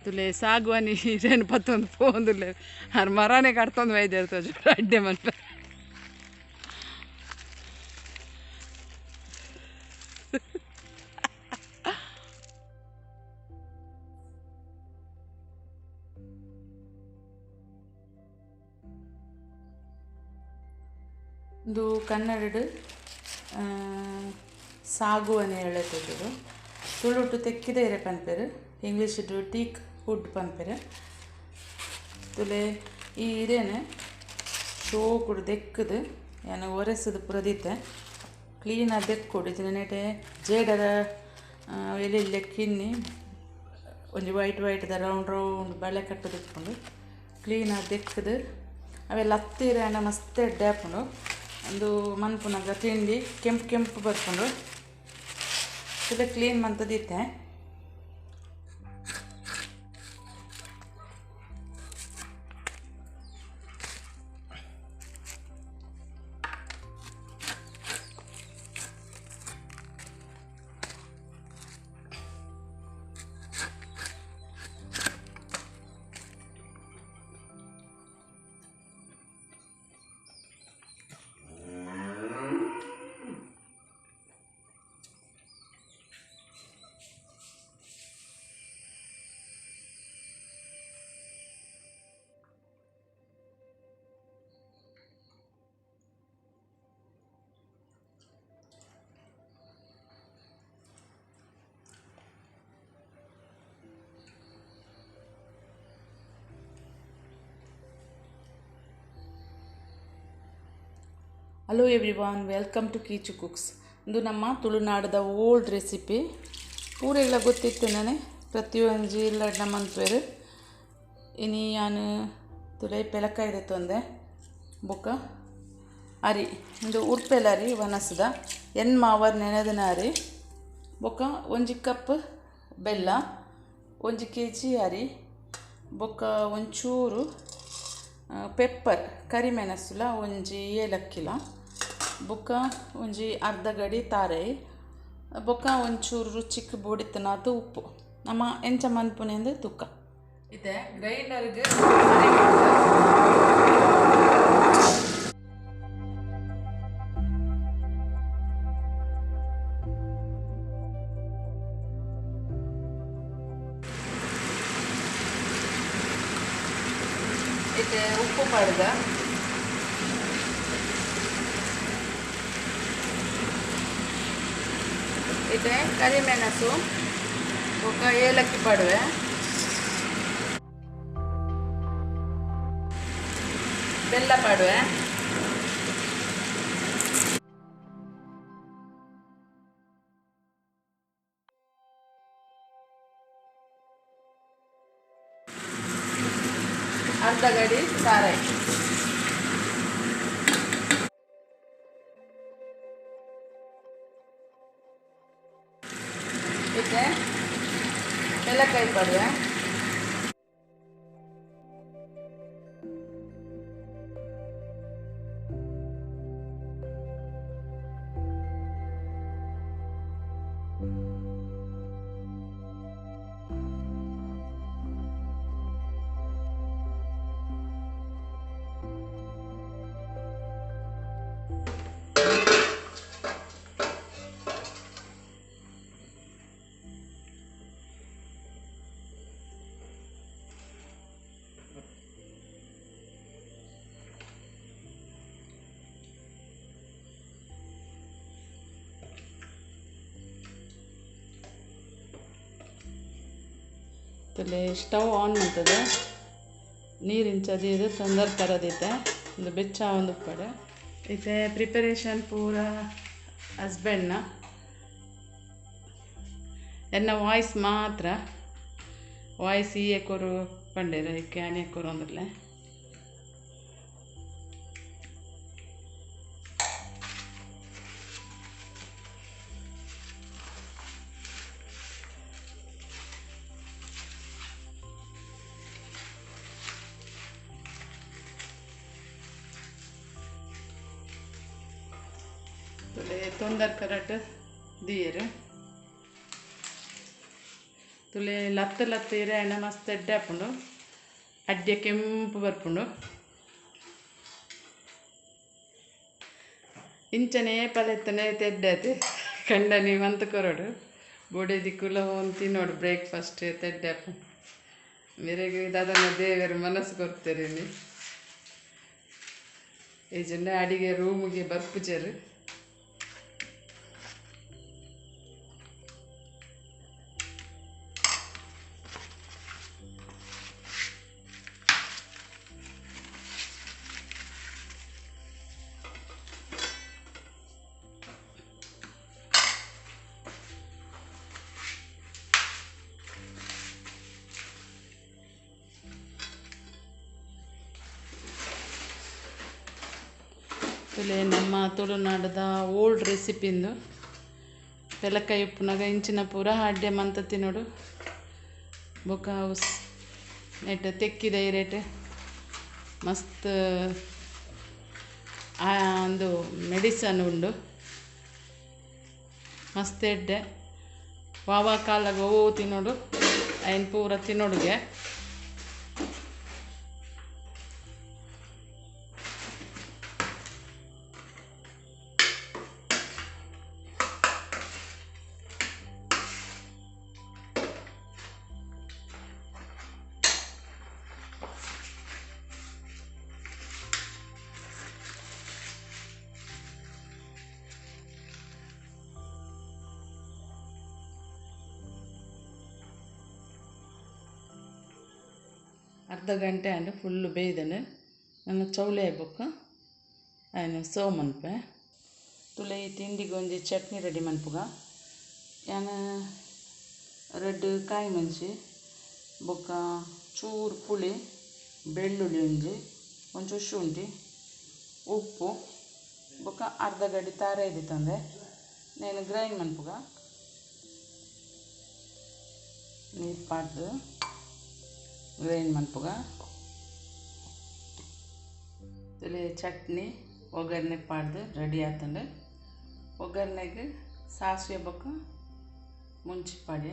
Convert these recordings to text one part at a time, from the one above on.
ತುಲೆ ಸಾಗುವನಿ ಇರೇನು ಪತ್ತೊಂದು ಪೋಂದುಲ್ಲೆ ಆರ್ ಮರಾನೆ ಕಡ್ತೊಂದು ವೈದ್ಯರು ತೋಜು ಅಡ್ಡೆ ಮಲ್ಪ ಇದು ಕನ್ನಡಡ್ ಸಾಗುವನಿ ಹೇಳುತ್ತಿದ್ದರು. ತುಳುಟು ತೆಕ್ಕಿದ ಇರೆ ಪನ್ಪೆರು, ಇಂಗ್ಲೀಷ್ ಟೀಕ್ ವುಡ್ ಪನ್ಪೆರು. ತುಲೆ ಈ ಇರೇನು ಶೋಕುಡು ದೆಕ್ಕದು ಯಾನು ಒರೆಸದು ಪೂರ ದೀತೆ ಕ್ಲೀನಾಗಿ ದೆಕ್ಕೊಡು. ಇತ್ತಿನ ಜೇಡರ ಎಲೆ ಕಿನ್ನಿ ಒಂಜಿ ವೈಟ್ ವೈಟ್ದ ರೌಂಡ್ ರೌಂಡ್ ಬಳೆ ಕಟ್ಟುದಿಪ್ಪುಂಡು. ಕ್ಲೀನಾಗಿ ದೆಕ್ಕದು ಅವೆಲ್ಲ ಹತ್ತಿರ ಮಸ್ತ್ ಎಡ್ಡೆ ಆಪುಂಡು. ಒಂದು ಮನ್ಪುನಗ ತಿಂಡಿ ಕೆಂಪು ಕೆಂಪು ಬರ್ಪುಂಡು. ತುಲೆ clean ಮಂತದಿತ್ತೆ. Hello everyone, welcome to Keechu cooks. ಇದು ನಮ್ಮ ತುಳುನಾಡದ ಓಲ್ಡ್ ರೆಸಿಪಿ. ಪೂರೆಲ್ಲ ಗೊತ್ತಿತ್ತು ನಾನೇ ಪ್ರತಿಯೊಂಜಿ ಇಲ್ಲ ಮನ್ಪೇರು. ಇನಿ ಯಾನು ತುಲೆ ಪೆಲಕಾಯಿ ತೊಂದೆ ಬೊಕ್ಕ ಅರಿ ಇಂದು ಉರ್ಪೆಲ ಅರಿ ವನಸದ ಎನ್ ಮಾವರ್ ನೆನೆದಿನ ಅರಿ ಬೊಕ್ಕ ಒಂಜಿ ಕಪ್ ಬೆಲ್ಲ, 1 kg ಅರಿ ಬೊಕ್ಕ ಒಂಚೂರು ಪೆಪ್ಪರ್ ಕರಿಮೆಣಸುಲ ಒಂಜಿ ಏಲಕ್ಕಿಲ ಬೊಕ್ಕ ಒಂಜಿ ಅರ್ಧ ಗಡಿ ತಾರೆ ಬೊಕ್ಕ ಒಂಚೂರು ರುಚಿಕ್ ಬೋಡಿತ್ತನಾತು ಉಪ್ಪು. ನಮ್ಮ ಎಂಚ ಮನ್ಪುನೆಂದು ತುಕ್ಕ ಇದೆ ಗ್ರೈಂಡರ್ಗೆ ಉಪ್ಪು ಪಾಡ್ದ ಇದೆ ಕರಿಮೆಣಸು ಬೊಕ್ಕ ಏಲಕ್ಕಿ ಪಾಡುವೆ. ಬೆಲ್ಲ ಪಾಡುವೆ. ಅರ್ಧ ಗಡಿ ಸಾರಾಯಿ. ಇತ್ತೆ ಪೆಲಕಾಯಿ ಪಾಡುವೆ. ತುಲೆ ಸ್ಟವ್ ಆನ್ ಮಾಡ್ತದೆ. ನೀರಿಂಚ ಇದು ತೊಂದರೆ ತರದಿತ್ತೆ ಒಂದು ಬೆಚ್ಚ ಒಂದು ಉಪ್ಪಡೆ. ಇತ್ತೆ ಪ್ರಿಪರೇಷನ್ ಪೂರ ಹಸ್ಬೆಂಡ್ನ ಎನ್ನ ವಾಯ್ಸ್ ಮಾತ್ರ ವಾಯ್ಸ್ ಈ ಕೊರು ಪಂಡೇರ ಕ್ಯಾನೆ ಕೊರು ಅಂದ್ರಲೆ. ತೊಂದರೆ ಕರೆಕ್ಟ್ ದಿಯರು ತುಲೆ ಲತ್ತ ಲತ್ತ ಇರೆ ಮಸ್ತ್ ಎಡ್ಡೆ ಆಪುಂಡು ಅಡ್ಡೆ ಕೆಂಪು ಬರ್ಪುಂಡು ಇಂಚನೆ ಪಲೆತ್ತನೆ ತೆಡ್ಡಾತು ಕಂಡನಿ ಮಂತ್ ಕೊರಡು ಬೋಡೆ ದಿಕ್ಕುಲ ಒಂದು ತಿನ್ನೋಡು ಬ್ರೇಕ್ಫಾಸ್ಟ್ ತೆಡ್ಡೆ ಮೇರೆಗೆ ದಾದನ ದೇವರು ಮನಸ್ಸು ಕೊಡ್ತಾರೆ ಇಲ್ಲಿ ಈ ಜನ ಅಡಿಗೆ ರೂಮಿಗೆ ಬರ್ಪುಜರು ತುಲೆ ನಮ್ಮ ತುಳುನಾಡದ ಓಲ್ಡ್ ರೆಸಿಪಿಂದು ಪೆಲಕಾಯಿ ಉಪ್ಪುನಾಗ ಇಂಚಿನ ಪೂರ ಅಡ್ಡೆ ಮಂತ ತಿನ್ನೋಡು ಬೊಕ ನೆಟ್ ತೆಕ್ಕಿದ ರೇಟ್ ಮಸ್ತ್ ಒಂದು ಮೆಡಿಸನ್ ಉಂಡು ಮಸ್ತ್ ಎಡ್ಡೆ ವಾವಾ ಕಾಲಾಗ ಓ ತಿನ್ನೋಡು ಐನ್ ಪೂರ ತಿನ್ನೋಡುಗೆ ಅರ್ಧ ಗಂಟೆ ಆಂಡ್ ಫುಲ್ಲು ಬೇಯ್ದನೆ ನನ್ನ ಚೌಳೆ ಬೊಕ್ಕ ಆಯ್ನ ಸರ್ವ್ ಮನ್ಪೆ ತುಲೆ ಈ ತಿಂಡಿಗೆ ಒಂಜಿ ಚಟ್ನಿ ರೆಡಿ ಮನ್ಪುಗ ಯಾನ ರೆಡ್ ಕಾಯಿ ಮೆಣಸಿ ಬೊಕ್ಕ ಚೂರು ಪುಳಿ ಬೆಳ್ಳುಳ್ಳಿ ಒಂಜಿ ಒಂಚೂರು ಶುಂಠಿ ಉಪ್ಪು ಬೊಕ್ಕ ಅರ್ಧ ಗಡಿ ತಾರೆ ತಂದೆ నేను ಗ್ರೈಂಡ್ ಮನ್ಪುಗ ನೀರು ಪಾಡ್ದು ಗ್ರೈಂಡ್ ಮನ್ಪುಗ ತುಲೆ ಚಟ್ನಿ ಒಗ್ಗರಣೆ ಪಾಡ್ದು ರೆಡಿ ಆತಂಡು ಒಗ್ಗರಣೆಗೆ ಸಾಸಿವೆ ಬೊಕ್ಕ ಮುಂಚಿ ಪಾಡಿ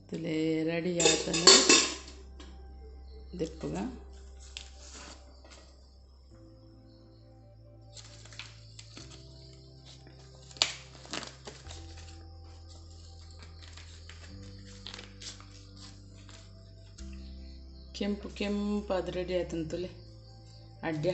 ತುಲೆ ರೆಡಿ ಆತಂಡು ದೆಪ್ಪುಗ ಕೆಂಪು ಕೆಂಪಾದ ರೆಡಿ ಆಯ್ತಂತಲೆ ಅಡ್ಯ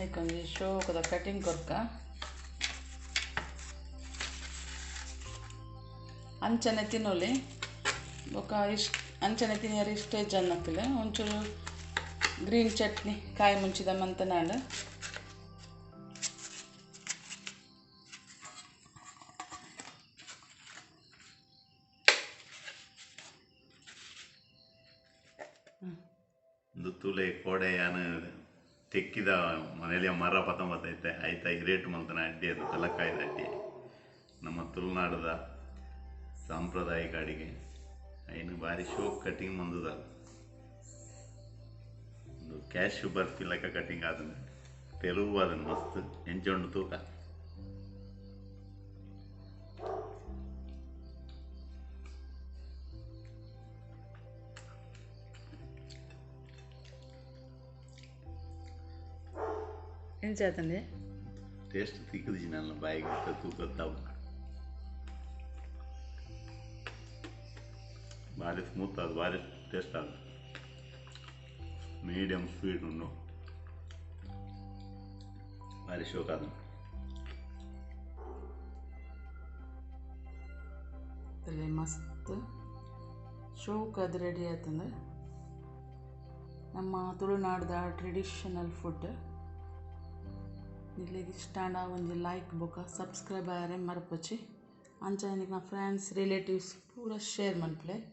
ಐಕೊಂಜಿ ಶೋಕದ ಕಟಿಂಗ್ ಕೊರ್ಕ ಅಂಚನೆ ತಿನ್ನೋಲಿ ಬೊಕ ಇಷ್ಟ ಅಂಚನೆ ತಿನ್ನಿಯರ ಇಷ್ಟೇ ಜನಕ್ಲೆ ಒಂಚೂರು ಗ್ರೀನ್ ಚಟ್ನಿ ಕಾಯಿ ಮುಂಚಿದ ಮಂತನಾಡು ತುಲೆ ಕೋಡೆ ಯಾನು ತೆಕ್ಕಿದ ಮನೇಲಿ ಮರ ಪತ್ತೊಂಬತ್ತೈತೆ ಆಯ್ತಾ ರೇಟ್ ಮಲ್ತನ ಅಡ್ಡಿ ಅದು ತಲಕಾಯ್ದ ಅಡ್ಡಿ ನಮ್ಮ ತುಳುನಾಡದ ಸಾಂಪ್ರದಾಯಿಕ ಅಡಿಗೆ ಐನು ಭಾರಿ ಶೋಕ್ ಕಟಿಂಗ್ ಬಂದದ ಒಂದು ಕ್ಯಾಶ್ ಬರ್ಫಿ ಲೆಕ್ಕ ಕಟಿಂಗ್ ಆದನು ತೆಲುಗು ಅದನ್ನು ಮಸ್ತ್ ಎಂಚೊಂಡು ತೂಕ ಎಂಚಾತಂದೆ ಟೇಸ್ಟ್ ತಿಕ್ಕದಿಜಿ ನನ್ನ ಬಾಯಿಗೆ ತೂಕ ತಾವು ಭಾರಿ ಸ್ಮೂತ್ ಅದು ಭಾರಿ ಟೇಸ್ಟ್ ಅದು ಮೀಡಿಯಮ್ ಸ್ವೀಟ್ ಉಂಡು ಭಾರಿ ಶೋಕ್ ಅದು ಮಸ್ತ್ ಶೋಕ್ ಅದು ರೆಡಿ ಆಯ್ತಂದ್ರೆ ನಮ್ಮ ತುಳುನಾಡದ ಟ್ರೆಡಿಷನಲ್ ಫುಡ್ ಇಲ್ಲಿಗೆ ಇಷ್ಟ ಒಂಜಿ ಲೈಕ್ ಬೊಕ ಸಬ್ಸ್ಕ್ರೈಬ್ ಆಯರೆ ಮರಪೊಚ್ಚಿ. ಅಂಚನೆ ನಿಕ್ಲೆನ ಫ್ರೆಂಡ್ಸ್, ರಿಲೇಟಿವ್ಸ್ ಪೂರ ಶೇರ್ ಮನ್ಪುಲೆ.